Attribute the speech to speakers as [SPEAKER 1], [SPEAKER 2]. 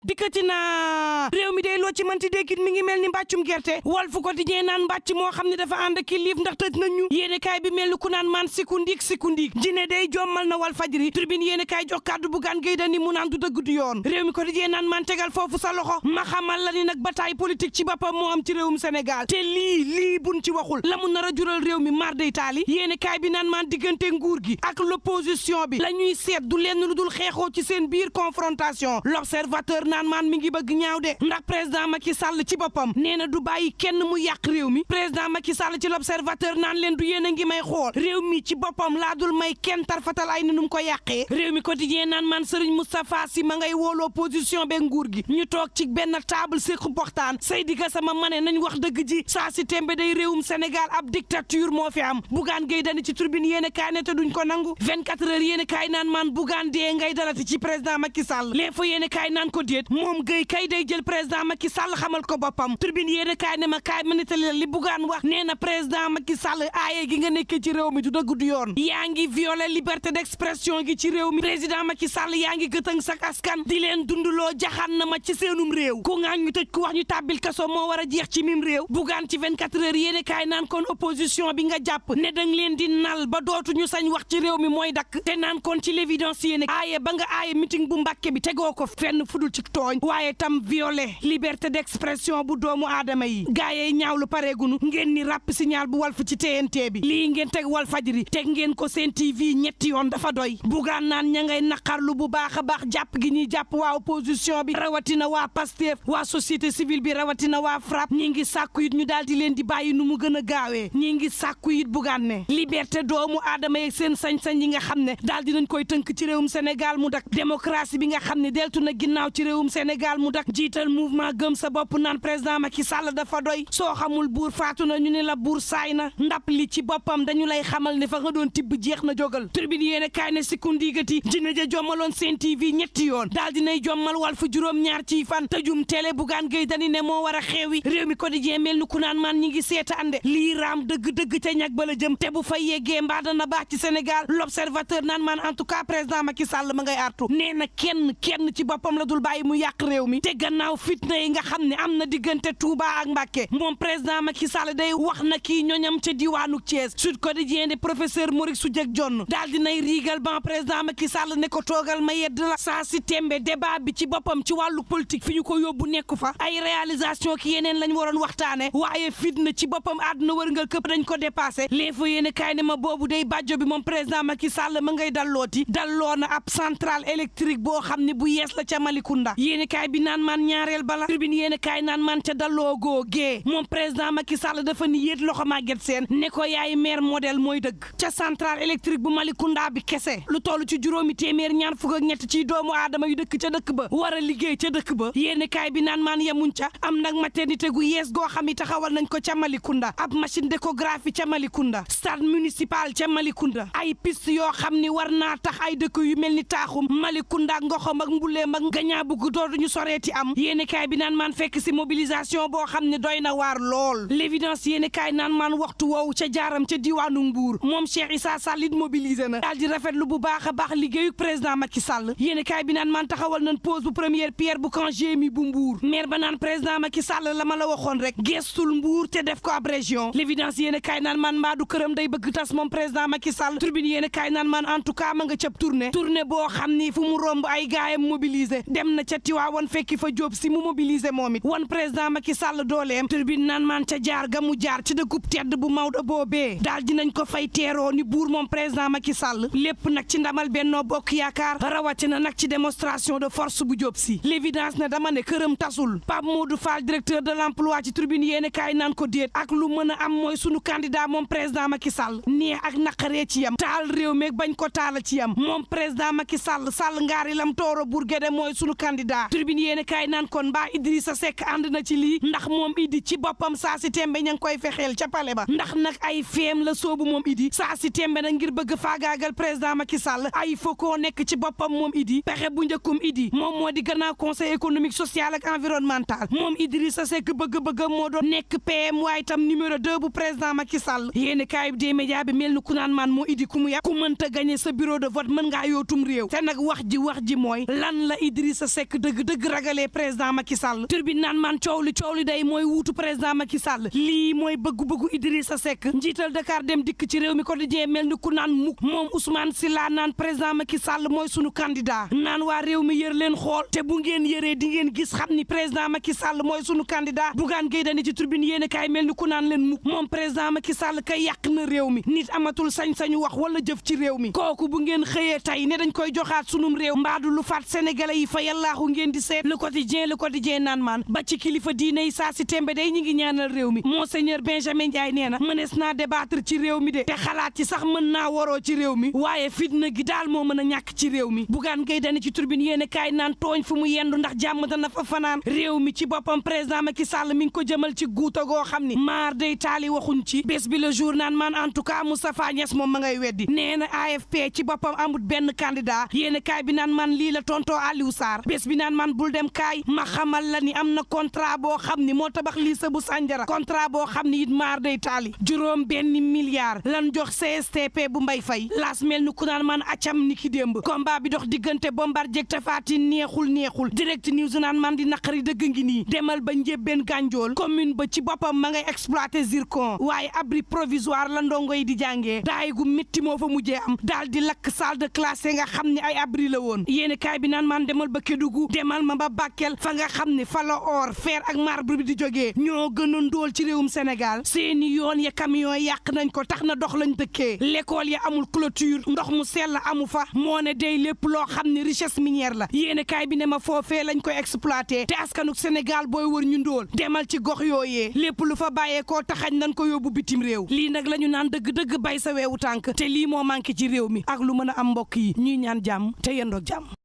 [SPEAKER 1] dikkati na réew mi day loo ci manti déggit mi ngi mel ni mbàccum gerte Walf Quotidien naan mbàcc moo xam ne dafa ànd ak liif ndax tëj nañu yéene kaay bi mel ni ku naan maan sikundiik jine day jommal na Walfadjri Tribune yéene kaay jox kàddu Bougane Gueye Dany mu naan du dëgg du yoon réew mi Quotidien naan maan tegal foofu sa loxo ma xamal la ni nag bataille politique ci boppam moo am ci réewum Sénégal te lii buñ ci waxul la mu nar a jural réew mi mar day taali yéene kaay bi naan maan diggante nguur gi ak l'opposition bi la ñuy seet du lenn lu dul xeexoo ci seen biir confrontation l'observateur naan maan mi ngi bëgg ñaaw de ndax président Macky Sall ci boppam nee na du bàyyi kenn mu yàq réew mi président Macky Sall ci l'observateur naan leen du yéen a ngi may xool réew mi ci boppam laa dul may kenn tarfatal ay ni nu mu ko yàqee réew mi Quotidien naan maan Serigne Moustapha Sy ma ngay woolu opposition be nguur gi ñu toog ci benn table séqu waxtaan Seydi Gassama ma ne nañ wax dëgg ji saa si tembe day réewum Sénégal ab dictature moo fi am Bougane Gueye Dany ci Tribune yéen a kaay ne te duñ ko nangu 24 heures yéen a kaay naan maan Bougane dee ngay dalati ci président Macky Sall L'Info yéen a kaay naan ko déet moom Gueye kay day jël président Macky Sall xamal ko boppam Tribune yéen a kaay ne ma kaay ma nettali la li Bougane wax nee na président Macky Sall aaye gi nga nekkee ci réew mi du dëgg du yoon yaa ngi violer liberté d'expression gi ci réew mi président Macky Sall yaa ngi gëtëng sak askan di leen dunduloo jaxaan na ma ci seenum réew ku ngaañ ñu tëj ku wax ñu tàbbil kaso moo war a jeex ci mim réew Bougane ci 24 heures yéen a kaay naan kon opposition bi nga jàpp ne dang leen di nal ba dootuñu sañ wax ci réew mi mooy dakk te naan kon ci l'évidence yéen aaye ba nga aaye meeting bu Mbàkke bi tegoo ko fenn fudul ci tooñ waaye tam violer liberté d'expression bu doomu aadama yi gaayey ñaawlu pareegunu ngeen ni ràpp signal bu Walf ci TNT bi lii ngeen teg Walfadjri teg ngeen ko seen TV ñetti yoon dafa doy Bougane naan ña ngay naqarlu bu baax a baax jàpp gi ñuy jàpp waa opposition bi rawatina waa Pastef waa société civile bi rawatina waa FRAPP ñi ngi sàkku it ñu daal di leen di bàyyi nu mu gën a gaawee ñi ngi sàkku it Bougane ne liberté doomu aadama yeeg seen sañ-sañ yi nga xam ne daal di nañ koy tënk ci réewum Sénégal mu dak démocratie bi nga xam ne deltu na ginnaaw ci réewum Sénégal mu dak jiital mouvement gëm sa bopp naan président Macky Sall dafa doy soo xamul buur faatu na ñu ne la buur saay na ndap li ci boppam dañu lay xamal ne fa nga doon tibb jeex na jógal Tribune yéene kaay ne sikundigati dina ja jommaloon seen TV ñetti yoon daal dinay jommal Walf juróom-ñaar ci fan tëjum télé Bougane Gueye Dany ne moo war a xeewi réew mi Quotidien mel ni ku naan maan ñi ngi seetaande lii raam dëgg-dëgg ca ñag bala jëm te bu fa yeggee mbaa dana baax ci Sénégal l'observateur naan maan en tout cas président Macky Sall ma ngay artu nee na kenn ci boppam la dul bàyyi mu yàq réew mi te gannaaw fitna yi nga xam ne am na diggante Touba ak Mbacké moom président Macky Sall day wax na kii ñoñam ca diwaanu Thiès Sud Quotidien de professeur Maurice Soudieck Dione daal dinay riigal ban président Macky Sall ne ko toogal ma yedd la saa si tembe débat bi ci boppam ci wàllu politique fi ñu ko yóbbu nekku fa ay réalisation ki yeneen lañ waroon waxtaane waaye fitna ci boppam àdduna wërngal këpp dañ ko dépassé L'Info yéene kaay ne ma boobu day bàjjo bi moom président Macky Sall ma ngay dalloo na ab centrale électrique boo xam ne bu yees la ca Malicounda yéene kaay bi naan maan ñaareel bala Tribune yéene kaay naan maan ca dalloo googee moom président Macky Sall dafa ni yéet loxo Maguette Sène ne ko yaay maire modèle mooy dëgg ca centrale électrique bu Malicounda bi kese lu toll ci juróomi téeméer ñaar fukk ak ñett ci doomu aadama yu dëkk ca dëkk ba war a liggéey ca dëkk ba yéene kaay bi naan maan yemuñ ca am nag maternité gu yees goo xam ni taxawal nañ ko ca Malicounda ab machine d'échographie ca Malicounda stade municipal ca Malicounda ay piste yoo xam ni war naa tax ay dëkk yu mel ni taaxum Malicounda ak Ngoxom ak Mbuleem ak Gañaabugu dootuñu soreeti am yéene kaay bi naan maan fekk si mobilisation boo xam ne doy na waar lool l'évidence yéene kaay naan maan waxtu woowu ca jaaram ca diwaanu Mbuur moom Cheikh Issa Sall it mobilisé na daal di rafetlu bu baax a baax liggéeyu président Macky Sall yéene kaay bi naan maan taxawal nañ pose bu première pierre bu camp GMI bu Mbuur maire ba naan président Macky Sall la ma la waxoon rek gestul Mbuur te def ko ab région l'évidence yéene kaay naan maan mbaa du këram day bëgg tas moom président Macky Sall Tribune yéene kaay naan maan en tout cas ma nga cëb tournée boo xam ni fu mu romb ay gaayam mobilisé dem na ca Tiwaawan fekki fa Jóob si mu mobilisé moom it wan président Macky Sall dooleem Tribune naan maan ca jaar ga mu jaar ci dëkkub tedd bu Maodo boobee daal dinañ ko fay teeroo ni buur moom président Macky Sall lépp nag ci ndamal Benno Bokk Yaakaar rawatina nag ci démonstration de force bu Jóob si l'évidence ne dama ne këram tasul Pape Modou Fall directeur de l'emploi ci Tribune yéene kaay naan ko déet ak lu mën a am mooy sunu candidat moom président Macky Sall neex ak naqaree ci yam taal réew meeg bañ ko taala ci yam moom président Macky Sall ngaari lam tooro Bourguédé mooy sunu candidat Tribune yéene kaay naan kon mbaa Idrissa Seck ànd na ci lii ndax moom Idi ci boppam saa si tembe ña ngi koy fexeel ca pale ba ndax nag ay feem la soobu moom Idi saa si tembe nag ngir bëgg faagaagal président Macky Sall ay fokoo nekk ci boppam moom Idi pexe bu njëkkum Idi moom moo di gannaaw conseil économique social ak environnemental moom Idrissa Seck bëgg-bëggam moo doon nekk PM waaye tam numéro 2 bu président Macky Sall yéene kaay bi des médias bi mel ni ku naan maan moo Idi ku mu yàpp ku mënta gagné sa bureau de vote mën ngaa yootum réew te nag wax ji mooy lan la Idrissa Seck dëgg ragalee président Macky Sall turbine naan man coow li day mooy wuutu président Macky Sall lii mooy bëggu Idrissa Seck njiital Dakar dem dikk ci réew mi quotidien mel ni ku naan mukk moom Ousmane Sylla naan président Macky Sall mooy sunu candidat naan waa réew mi yër leen xool te bu ngeen yëree di ngeen gis xam ni président Macky Sall mooy sunu candidat Bougane Gueye Dany ci turbine yéene kaay mel ni ku naan leen mukk moom président Macky Sall kay yàq na réew mi nit amatul sañ-sañu wax wala jëf ci réew mi kooku bu ngeen xëyee tey ne dañ koy joxaat sunum réew mbaadu lu faat sénégalais yi fa yàllaaxu ngeen di seet le quotidien naan maan ba ci kilifa diine yi saa si tembe day ñi ngi ñaanal réew mi monseigneur Benjamin Ndiaye nee na mënees naa débattre ci réew mi de te xalaat ci sax mën naa waroo ci réew mi waaye fitna gi daal moo mën a ñàkk ci réew mi Bougane Gueye Dany ci turbine yéene kaay naan tooñ fu mu yendu ndax jàmm dana fa fanaan réew mi ci boppam président Macky Sall mi ngi ko jëmal ci guuta goo xam ni maar day taali waxuñ ci bés bi le jour naan man en tout cas Moustapha Niass moom ma ngay weddi nee na AFP ci boppam amul benn candidat yéene kaay bi naan man lii la tontoo Aliou Sarr bés bi naan man bul dem kaay ma xamal la ni am na contrat boo xam ni moo tabax lycée bu Sandiara contrat boo xam ni it maar day taali juróom benn milliard lan jox CSTP bu Mbay Fay laas mel ni ku naan man acam ni ki démb combat bi dox diggante Bombardier ak Tapha Tine neexul direct news naan man di naqari dëgg ngi nii demal ba njébbeen gànjool commune ba ci boppam ma ngay exploiter zircon waaye abri provisoire la ndongo yi di jàngee daay gu métti moo fa mujjee am daal di lakk salle de classe nga xam ne ay abri la woon yéeni kaay bi naan man demal ba Kédougou demal ma ba Bakel fa nga xam ne fa la or fer ak marbre bi di jógee ñoo gën a ndóol ci réewum Sénégal seeni yoon ya camion yàq nañ ko tax na dox lañ dëkkee l'école ya amul clôture ndox mu sell amu fa moo ne day lépp loo xam ne richesse minière la yéeni kaay bi ne ma foofee lañ koy exploité te askanuk Sénégal booy wër ñu ndóol demal ci gox yooyee lépp lu fa bàyyee koo taxañ nañ ko yóbbu bitim réew lii nag la ñu naan dëgg bay sa weewu tànk te lii moo manqué ci réew mi ak lu mën a am mbokk yi ñuy ñaan jàmm te yendoog jàmm